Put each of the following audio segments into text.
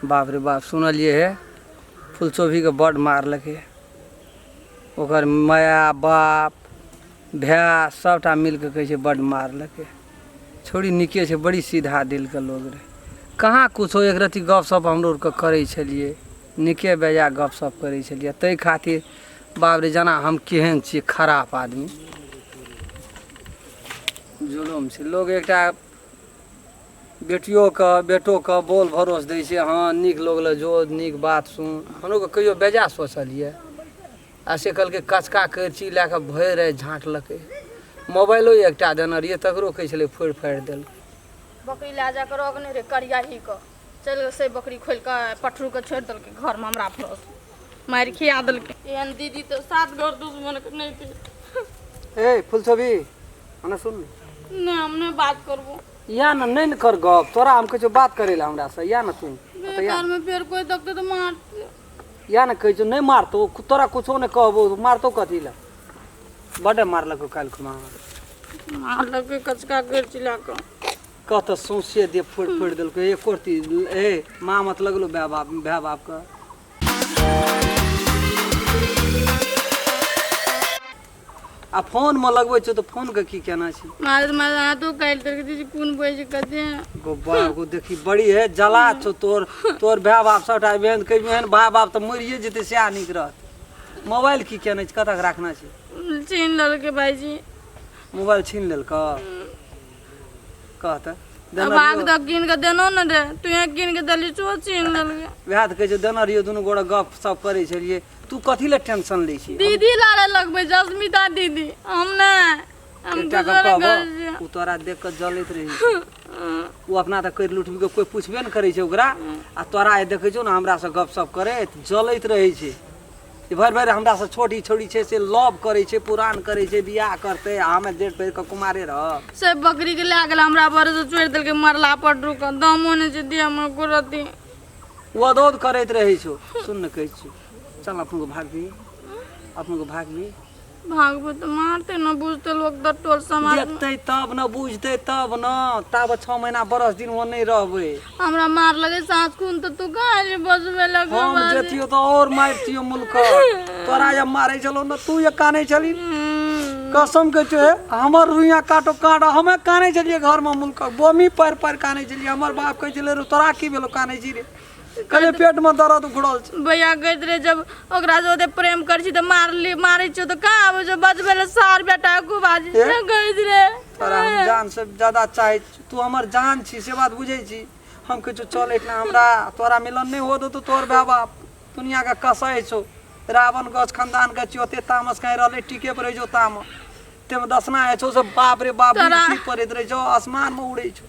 बाप रे बाप सुनलियै हे फुलचोभीके बड्ड मारलकै ओकर माय बाप भाय सभटा मिलि कऽ कहै छै बड्ड मारलकै छौड़ी नीके छै बड़ी सीधा दिलके लोग रहै कहाँ किछो एक रत्ती गपशप हमरो आरके करै छलियै नीके बेजाय गपशप करै छलियै ताहि खातिर बाप रे जेना हम केहन छियै खराब आदमी जुलुम छै लोग एकटा बेटियोके बेटोके बोल भरोस दै छै हँ नीक लोग लग जो नीक बात सुन हमरोके कहियो बेजा सोचलियै आ से कहलकै कचका करची लए कऽ भरि राति झाँटलकै मोबाइलो एकटा देने रहियै तकरो कहै छलै फोड़ि फाड़ि देलकै बकरी लए जाकऽ रगने रहै करियाही कऽ चलि गेल से बकरी खोलि कऽ पठरूके छोड़ि देलकै घरमे हमरा भरोस मारि खिया देलकै एहन दीदी तऽ सात घर दुश्मनके नहि थे ए फुलछवि हमरा सुन नहि हम नहि बात करबो या ने नहि ने कर गप तोरा हम कहै छियौ बात करै लए हमरासँ या ने तू एतऽ या बेकारमे फेर कोइ देखतै तऽ मारतै या ने कहै छियौ नहि मारतौ तोरा कुछो नहि कहबौ मारतौ कथी लए बड्ड मारलकौ काल्हि खुमा मारलकै कचका करची लए कऽ कह तऽ सौंसे देह फोड़ि फोड़ि देलकै एको रत्ती ए माँ मत लगलो भाय बाप भाय बापके आ फोनमे लगबै छौ तऽ फोनके की केना छै मारे मारे हाथो काटि देलकै दीदी कोन बैस कते गो बाप गो देखी बड़ी है जला छौ तोर तोर भाय बाप सबटा एहन कहियो एहन भाय बाप तऽ मरिए जेतै सएह नीक रहत मोबाइल की केने छै कतऽ राखने छै छीन लेलकै भाईजी मोबाइल छीन लेलकऽ कह तऽ अब आग तऽ कीन कऽ देनो ने रे तू कीन कऽ देली चो छीन लेलकै वएह तऽ कहै छै देने रहियो दुनू गोरा गप सप करै छलियै तू कथी लए टेंशन लै छी दीदी लारे लगबै छै अस्मिता दीदी हम नहि हम एकटा गप दोसर कहबो घर छियै। ओ तोरा देख कऽ जलैत रहै छै ओ अपना तऽ करि लुटबी के कोइ पुछबे ने करै छै ओकरा आ तोरा आइ देखै छौ ने हमरासँ गप सप करैत जलैत रहै छै जे भरि भरि हमरासँ छोट ई छोड़ी छै से लव करै छै पुरान करै छै बियाह करतै आ हमे जेठ पहिर कऽ कुमारे रहब से बकरी के लए गेल हमरा बड़ से छोड़ि देलकै मरला पर रुक दमो नहि छै देह मे एको रत्ती ओ अदौद करैत रहै छौ सुन ने कहै छियौ चल अपनो भागबी अपनो भागबी भागबो तऽ मारते न बुझते लोग तऽ टोल समाज मे। देखतै तब न बुझतै तब न ताबे 6 महीना बरस दिन ओ नहि रहबै हमरा मार लगे साँझ खून तऽ तू कहाँ जे बजबे लगे हम जेतियो तऽ और मारतियो मुल्क तोरा जब मारै छलौ न तू जे कानै छली कसम के छौ हमर रुइया काटो काट हमे कानै छलियै घर मे मुल्क बोमी पर पर कानै छलियै हमर बाप कहै छलै रे तोरा की भेलो कानै छी रे कहलियै पेट मे दर्द उखड़ल छै भैया कहैत रहे जब ओकरा से ओते प्रेम करै छी तऽ मारली मारै छियौ तऽ कहाँ आबै छौ बचबै लए सार बेटा खूब बाजै ए? छै कहैत रहे तोरा हम जान से ज्यादा चाहै छी तू हमर जान छी से बात बुझै छी हम कहै छियौ चल एहिठिना हमरा तोरा मिलन नहि हो देतौ तोहर भाय बाप दुनिया के कसै छौ रावण गछ खानदान के छियौ ओते तामस कहीं रहलै टीके पर रहै छौ तामस ताहिमे दसना होइ छौ से बाप रे बाप तोरा- की पड़ैत रहै छौ आसमान मे उड़ै छौ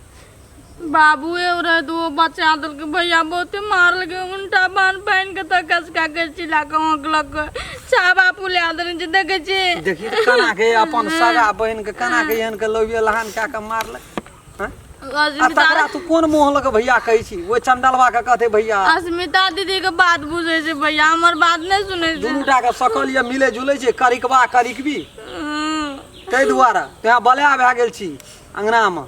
बाबुए रहे तऽ ओ बचा देलकै भैया बहुते मारलकै उल्टा बान्ह पानि के तऽ कसका के चिल्ला के हौंकलक चाबा पुला देने छै देखै छी देखी तऽ केना के अपन सगा बहिन के केना के एहन के लौये लहान कए के मारलक हँ? आ अस्मिता तकरा तू कोन मुँह लऽ के भैया कहै छी ओहि चंडलवा के कहते भैया अस्मिता दीदी के बात बुझै छै भैया हमर बात नहि सुनै छै दुनू टा के सकल ये मिले जुले छै करिकबा करिकबी ताहि दुआरे तैं बलया भए गेल छी अंगना मे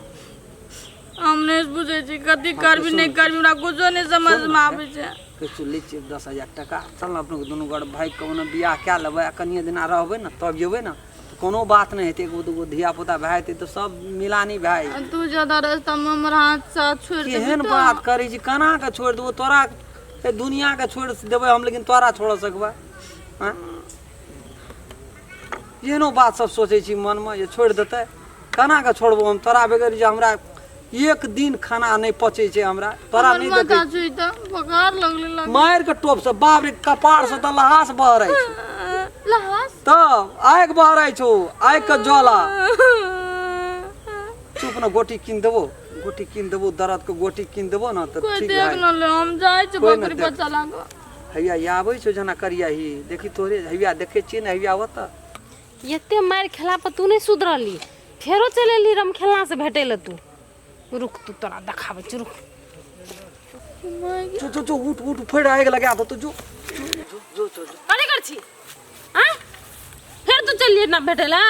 हम नहि बुझै छी कथी करबी नहि करबी हमरा कुछो नहि समझमे आबै छै किछु लै छियै 10,000 टाका चल ने अपनो दुनू गोड़ भागि कऽ ओने बियाह कए लेबै आ कनिए दिना रहबै ने तब जेबै ने तऽ कोनो बात नहि हेतै एगो दूगो धिया पुता भए जेतै तऽ सब मिलानी भए जेतै तू ज्यादा रास्तामे हमर हाथ साथ छोड़ि देबही केहन तऽ बात करै छी केना कऽ छोड़ि देबौ तोरा ए दुनियाके छोड़ि देबै हम लेकिन तोरा छोड़ सकबै आँय एहनो बात सब सोचै छी मनमे जे छोड़ि देतै केना कऽ छोड़बौ हम तोरा बगैर जे हमरा एक दिन खाना नहि पचै छै हमरा तोरा हमर नहि माथा देखै छुइ तऽ बोखार लगले लगे मारि के टोप से बाप रे कपार से तऽ लहास बहरै छै लहास तब आगि बहरै छौ आगि के ज्वाला चुप न गोटी कीन देबो गोटी कीन देबो दर्द के गोटी कीन देबो न तऽ कोई ठीक देख भए न ले हम जाइ छी कोई न बकरी देख। बच्चा लाग हैया ई आबै छौ जेना करिया ही देखी तोरे हैया देखै छियै ने हैया ओतऽ एते मारि खेला पर तू नहि सुधरली फेरो चलि एली रमखेलना से भेटै लए तू रुक तू तोरा देखाबै छी रुक जो जो जो उठ उठ फेर आगि लगा देतौ जो जो जो जो जो कथी कर छी आँय फेर तू चलि ना भेटै लए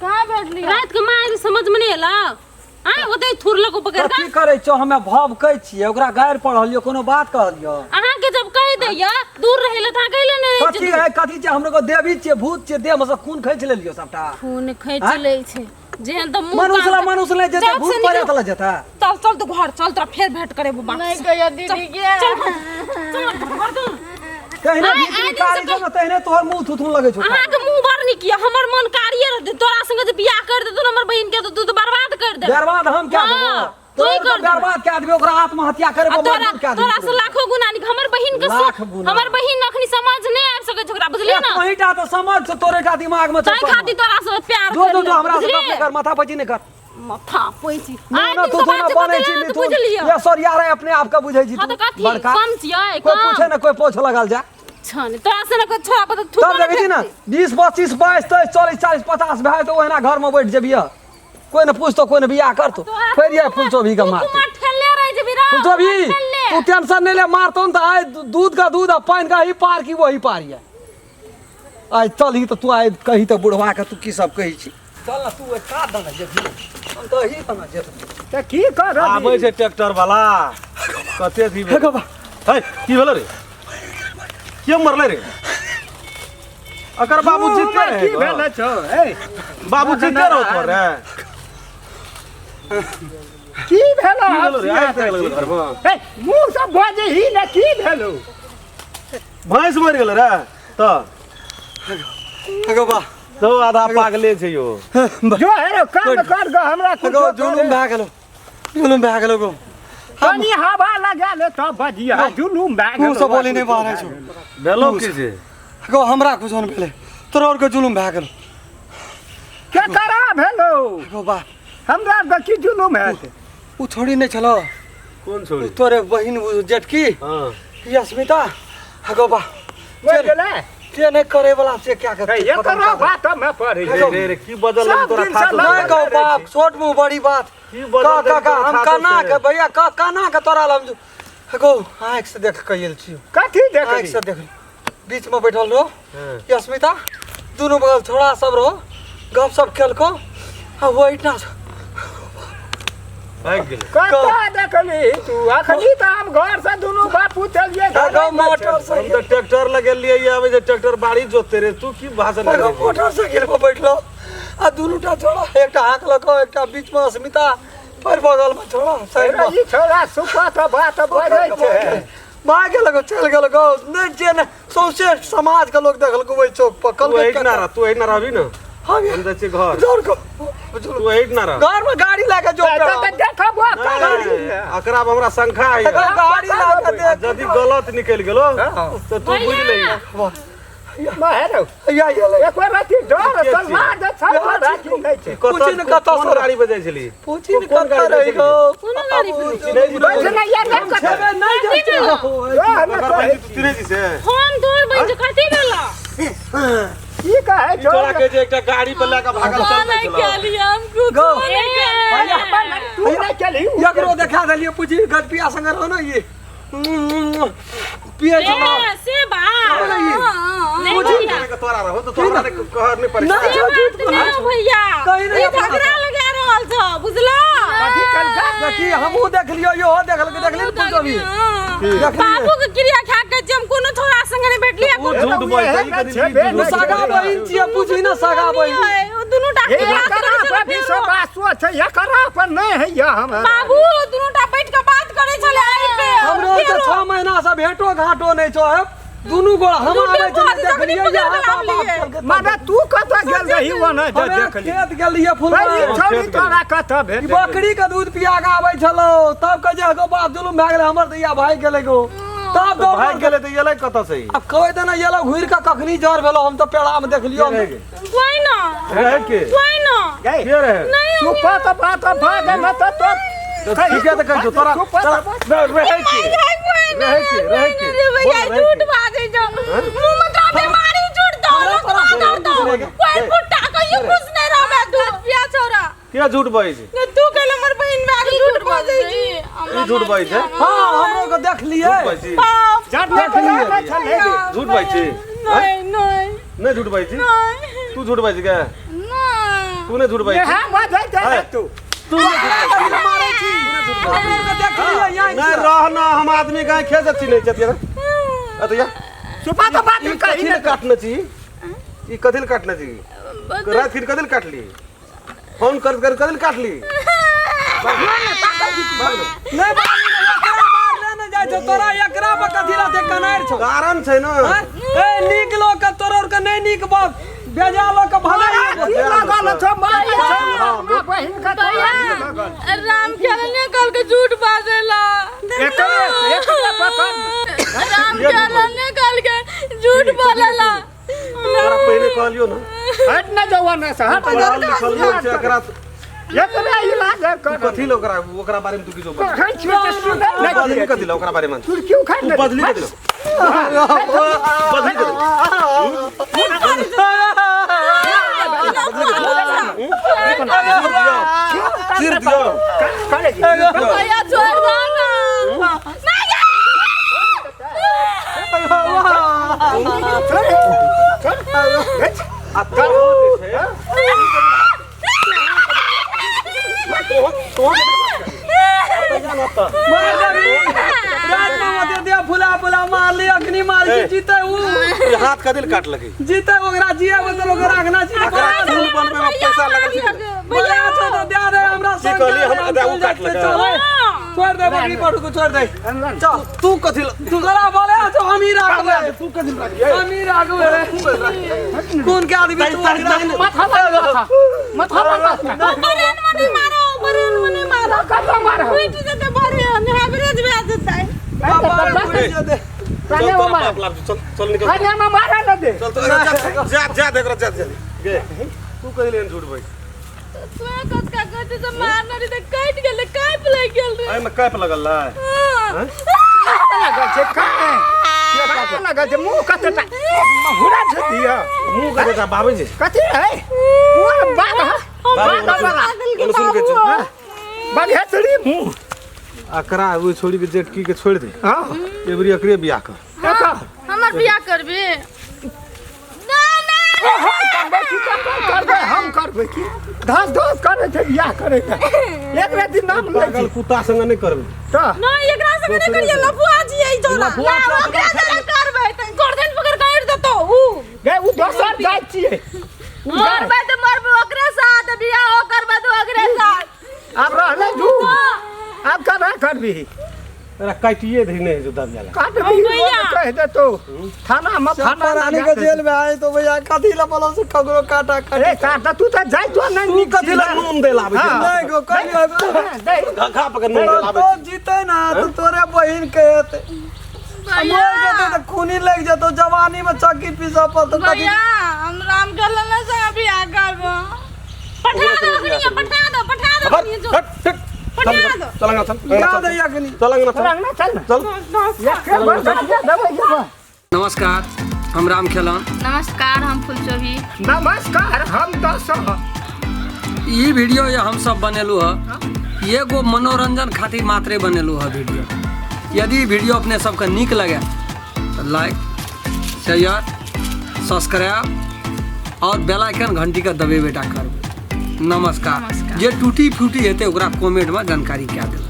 कहाँ भेटली राति के मारि समझ में नहीं एला आय ओतै थुरलक ओ पकड़ कथी के करै छौ हमे भभकै छियै ओकरा गारि पढ़लियो कोनो बात कहलियो अहाँ के जब कहि दैया दूर रहै ले त अहाँ कहले ने रहै कथी छी है कथी छै हमरो को देवी छियै भूत छियै देह में से खून खींच लेलियो सबटा खून खींच आँय? लै छै जेहन तऽ मुँह मनुष्य ला कान- मनुष्य ले जेतै चौक भूत से पड़े निकल। तला जेतै चल चल तू घर चल तोरा फेर भेंट करेबो बाप नहीं से। कहिया दीदी के चल चल घर चल तहिने आइ- भीतरी आइ दिन कारी से छौ ने तहिने तोहर मुंह थुथुन लगै छौ अहाँके मुँह बड़ नीक यऽ हमर मन कारिये रहतै तोरा संगे जे बियाह कर देतौ ने हमर बहिन के तऽ तू तऽ बर्बाद कर देबे बर्बाद हम क्या हाँ, देबो तोही तोहर कर देबे। बर्बाद क्या देबे ओकरा आत्महत्या करे आ पर तोरा मजबूर क्या तोरा देबे से लाखो गुना नीक हमर बहिन के लाख गुना। हमर बहिन अखनी समझ नहि आबि सकै छै ओकरा बुझलियै ने वही टा तऽ समझ छौ तोरे टा दिमाग में छौ ताहि खातिर तोरा से प्यार जो जो करलियै, जो हमरा से बुझलियै? गप नहि कर माथा पची नहि कर माथा पैची ना आइ ना दिन तू से तो ना बात बनै छी बतेले तऽ मिथुन बुझलियै ये सर यार अपने आप के बुझै छी हाँ तू तऽ कथी बड़का कम छियै कोई कम पूछे ना कोई पोछ लगल जा छनि तोरा से ने कोई छोड़ा पर थूको तब देखै छी ने 20 25 22 23 40 40 50 भए तऽ ओहिना घर में बैठ जेबिह कोई ने पूछतो कोई ने बियाह करतो फिर ये फुलचोभी के मारते कुमार ठेलले रह जेबी रे फुलचोभी ठेलले। तू टेंशन नहीं ले मारतो न तऽ आइ दूध का दूध आ पानि का ही पार की वही पार ये आइ चल ही तऽ तू आइ कही तऽ बुढ़वा के तू की सब कहै छी चल ना तू ओहि कात दने जेबही हम तऽ एही दने जेबही तऽ की करब आबै छै ट्रैक्टर वाला कते अथी हे बाबा है की भेलो रे के मरलै रे अकर बाबू जीते रहे की भेल छौ ए बाबू जीते रहो तोर रे की भेल की भेलो रे आइ तक लगल घरमे ए मुँह सब बजे ही ने की भेलो भैंस मरि गेल रे तऽ हे बाबा तो आधा पागले छै यो जो हेरो काम कर गो हमरा हे कुछो जुलुम भए गेलो जुलुम भए गेलो गो कनी हवा लगा ले तब बजिया जुलुम भए मुँह गेलो से बोली नहि बाहर छौ भेलो की छै गो हमरा कुछो नहि भेलै तोरा आओर के जुलुम भए गेलो के करा भेलो गो बा हमरा आर के की जुलुम हेतै उ छोड़ी नहि छलो कोन उ छोड़ी तोरे बहिन उ जेठकी हां अस्मिता गो बा मरि गेलै से नहि करे वाला से क्या करते एकर बात में पड़ै रे रे रे की बदल सब तोरा दिन था से नहीं गो बाप छोट मुंह बड़ी बात की बदल का का का तोरा हम था काना से? के भैया का काना के तोरा लम गो आँख से देख के आयल छी कथी आँख देखली से देख बीच में बैठल रहो हाँ। अस्मिता दुनू बगल छोड़ा सब रहो गप सब केलको आ वो इतना भागि गेलै कतऽ देखली तू अखनी तऽ हम घर से दुनू बापू चलिए गो मोटर हम तऽ ट्रैक्टर लगेलियै आबै छै ट्रैक्टर बाड़ी जोतते रे तू की भाषण गो करै छी? मोटरसाइकिल पर बैठलो आ दुनू टा छोड़ा एकटा हाँक लको एकटा बीच में अस्मिता पर बगल में छोड़ा साइड में ई छोड़ा सुपा तऽ बात बजै छै भाग गेल चलि गेल गो नहि जे नहि सौंसे समाज के लोग देखलको ओहि चौक पर तू कहलकै एहिठिना रह तू एहिठिना रहबी ने हम हम जाइ छियै घर दौड़ कऽ तू एहिठिना रह घर में गाड़ी लए के जो तऽ देखबो नहि, एकरा पर हमरा शंका है गाड़ी लए के देख यदि गलत निकलि गेलो तऽ तू बुझि लही माहेरो या या ले एक रति डर के सलवार जे छल राखी नहि छै कतऽ पूछी ने कतऽ कोन से- गाड़ी बजै छली पूछी ने कोन कतऽ गाड़ी रहि गो कोनो गाड़ी पर नहि। चिन्है छी बैठ नहि यार नहि कतऽ छेबे नहि जाइ छै ओकर बहिन तू चिन्है छी से हम तोहर बहिन जे कथी भेलो की कहै ई छौ तोरा के जे एकटा गाड़ी पर लए कऽ भागल चल नहीं छलो केलियै हम कुछ गो ए, तू नहि केलही उ एकरो देखा देलियै पूछी गदपिया संगे रहो ने ये पिए छलो ए, से बात नहीं भैया के तोरा रहो तऽ तोरा नहि कहर नहि पड़ै नहि से बात नहीं हो भैया कहीं नहीं ई अपना- झगड़ा लगा रहल छौ बुझलो कथी कलका देखी हमहूँ देखलियो इहो देखलकै देखली ने पूछो भी देखलियै बाबू के क्रिया खा के जे हम कोनो छोरा संगे नहीं भेटलियै ओ झूठ बोल छै ई कदी छेबे झूठ नहि सगा बहिन छियै पूछी ने सगा बहिन ओ दुनू टा हे के बात एकरा करै पर छलै भी फेरो। सब सोच छै एकरा पर नहि हैया हमरा बाबू दुनू टा बैठ के बात करै छलै आइ पे हमरो तऽ 6 महीना से भेंटो घाटो नहि छौ हे दुनू गोड़ा हम दुनू आबै बात छलियै जखनी देखलियै पकड़ यहाँ के बाप लाबलियै। केलकै माने तू कतऽ गेल रही ओना जे हमे देखली खेत गेलियै फुलवा ई छौड़ी तोरा कतऽ भेल बकरी के दूध पिया के आबै छलौ तब कहै छै गो बाप जुलुम भए गेलै हमर दैया भागि गेलै गो तब दौड़ भागि गेलै तऽ एलै कतऽ से ई? आब कहै देना एलौ घुरि के कखनी जर भेलौ हम तऽ पेड़ा मे देखलियौ के रहै गे? कोई ना रहै के कोई ना गई के रहै नहीं तू पत बात भागे न तऽ तो ठीके तऽ कहै छौ तोरा तू पत बात रहै के कोई ना रहै के रहै के रे भैया बोल, रहै झूठ के। बाजै छौ मुंह में तोरा बीमारी झूठ दो कोई फुट्टा कहियो खुश नहीं रहबे तू पिया छोरा के झूठ बजै छै तू कहले हमर बहिन में आके झूठ बाजै छी ई झूठ बजै छै हँ हमरो के देखलियै झूठ बजै छी बाप जब देखली छलै झूठ बजै छी नहीं नहीं नहि झूठ बजै छी नहीं तू झूठ बजै छी के नहीं तू नहि झूठ बजै इएह छी बाजै छै तू तू मारै छी बाबू के देख लियै यहाँ नहीं रहना हम आदमी गाय खे जाती नहीं जाती है अतया सुपा तो बात ई कही कथी ना ले काटने छी ई कथी ले काटने छी रात फिर कथी ले काटली फोन कर कर कथी ले काटली नहीं बाबू एकरा मारले ने जाइ छौ तोरा एकरा पर कथी रहते कनारि छौ कारण छै ना आँय? ए नीक लोक के तोरा और के नहीं नीक बाप बेजा लोक के भले ही की लागल छौ मारै छौ हमरा बहिन के तोरा की लागल राम खेलने कल के झूठ बाजेला एकरे एकरे पकड़ राम खेलने कल के झूठ बोलेला तोरा पहिले कहलियो ना हट ना जवाना से हट पढ़ल लिखल लोग छै एकरा एकरे इलाज कर कथी ले ओकरा ओकरा बारे में तू किछो बदली कहै छियै जे सुनै तू नहि बदली कथी ले ओकरा बारे में तू क्यों खाइ तू बदली कथी ले बदली कथी ले सिर दियो करे भैया छोड़ दो ना आ तो जे छै तो मार देबी रात में मते दे फुला फुला मार ली अग्नि मार के जीते ऊ हाथ कथी ले काट लगे जीते ओकरा जिया बदल ओकरा अगना जी एकरा खून बनबे में पैसा लगल छै भैया छौ तो दे दे हमरा की कहली हम आधा ऊ काट लगे छोड़ दे बकरी पटू को छोड़ दे चल तू कथी ले तू जरा बोले तो हम ही राखबे तू कथी ले राखिए हम ही राखबे कौन के आदमी तू माथा माथा माथा माथा बरेन मने मारो बरेन मने मारो कत मार फूट जेते बरेन हैवरेज भए जेतै चल तोरा बाप लाग चल चल निकल अरे हम मारा न दे चल तो जा जा जा देख जा जा गे तू कथी ले झूठ भाई तू कत का कहते से मारना रे त कट गेलै काइप लागि गेल रे एहिमे कैप लगल है लागल छै काहे काहे लागल छै मुँह कतेटा महुरा छै दिया मुंह कथी ता बाबे जी कथी है मुँह बाघ है बाबू बादल सुन के चल बघेतरी मुँह अकरा ओइ छोड़ी के जेटकी के छोड़ दे हाँ एबरी अकरे बियाह कर एकर हमर बियाह करबी ना ना हम करबै की करबै करबै हम करबै की धस धस करै छै बियाह करै के एक राति नाम लै पागल छी कुत्ता संगे नहि करबै तऽ ना एकरा संगे नहि करियै लफुआ जी ई जोड़ा लफुआ ना छै, ओकरा संगे करबै त गर्दन पकड़ काटि देतौ ऊ गे उ दोसर जाति छियै उ जाति। मरबै त मरबै ओकरे साथ बियाह करबै त ओकरे साथ आब रहलै दू आब केना करबिही तोरा काटिए दही नहि जो दब जाला काटबिही भैया। कहि देतौ थाना मे थाना प्राणी के जेल में आए तो भैया कथी ला बोलो से ककरो काटा ए काटी काट तू तऽ जाइतो नहि तू नीक कथी ला नून दे लाबै हाँ। नहीं गो कहियो दे घा पकड़ नून दे लाबै तो जीते ना तो तोरे बहिन के हेते भैया मर जेते तो खूनी लग जेतो जवानी में चक्की पीसा पर तो कथी भैया हम राम के लल्ला संगे बियाह करबो पठा दो अखनी पठा दो पठा दो अखनी जो हट हट पठा दो चल अंगना चल जा दे अखनी चल अंगना चल अंगना चल ना चल एक बार देबै जेबै नमस्कार हम राम खेलन नमस्कार हम फुलचोभी नमस्कार हम दस ई वीडियो ये हम सब बनेलू है एगो मनोरंजन खातिर मात्रे बनेलू है वीडियो। यदि वीडियो अपने सबके नीक लगे तो लाइक शेयर सब्सक्राइब और बेल आइकन घंटी के दबेबे टा करबै। नमस्कार। जे टूटी फूटी हेतै ओकरा कमेंट में जानकारी कए देबै।